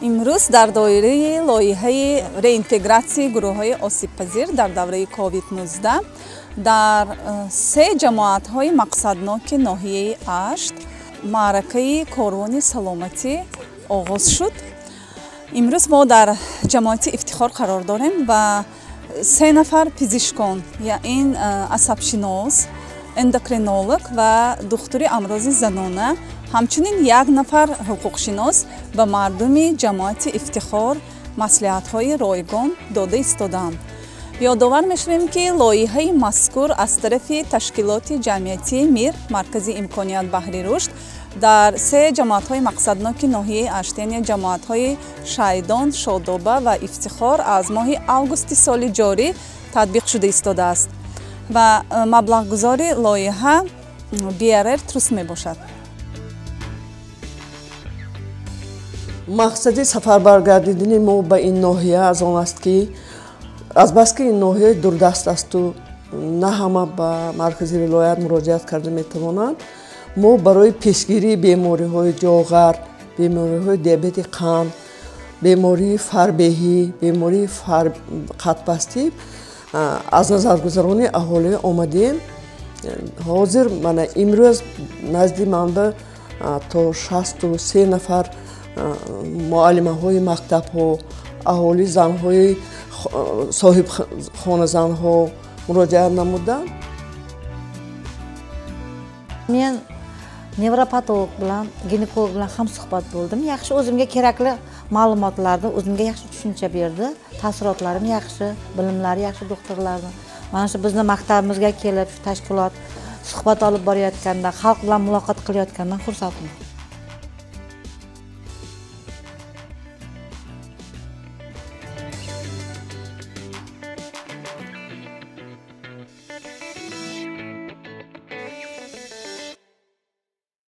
Имрӯз дар доираи лоиҳаи реинтегратсияи гурӯҳҳои осибпазир дар давраи COVID-19 дар се ҷамоатҳои мақсадноки ноҳияи Ашт маъракаи корвони саломатӣ оғоз шуд. Имрӯз мо дар ҷамоати Ифтихор қарор дорем ва се нафар пизишкон, ин асабшинос, эндокринолог ва духтури амрози занона, ҳамчунин як нафар ҳуқуқшинос ба мардуми ҷамоати Ифтихор маслиҳатҳои ройгон дода истодаанд. Ёдовар мешавем, ки лоиҳаи мазкур аз тарафи ташкилоти ҷамъиятии Мир, маркази имконият баҳри рушд, дар се ҷамоатҳои мақсадноки ноҳияи Ашт, яъне ҷамоатҳои Шайдон, Шодоба ва Ифтихор аз моҳи августи соли ҷорӣ татбиқ шуда истодааст ва маблағгузори лоиҳа BRR Trust мебошад. Мақсади сафарбаргардидани мо ба ин ноҳия аз он аст, ки азбаски ин ноҳия дурдаст асту на ҳама ба маркази вилоят муроҷиат карда метавонанд, мо барои пешгирии бемориҳои ҷоғар, бемориҳои диабети қанд, бемории фарбеҳӣ, бемории қадпастӣ аз назаргузаронии аҳолӣ омадем. Ҳозир мана имрӯз назди манба то 63 нафар муаллимаҳои мактабҳо, аҳолии занҳои соҳибхоназанҳо муроҷиат намуданд. Men nevropatolog bilan, ginekolog bilan ham suhbat bo'ldim. Yaxshi, o'zimga kerakli ma'lumotlarni, o'zimga yaxshi tushuncha berdi. Taassurotlarim yaxshi, bilimlari yaxshi doktorlarni. Mana shu bizni maktabimizga kelib, shu tashkilot suhbat olib borayotganda, xalq bilan muloqot qilayotgandan xursandman.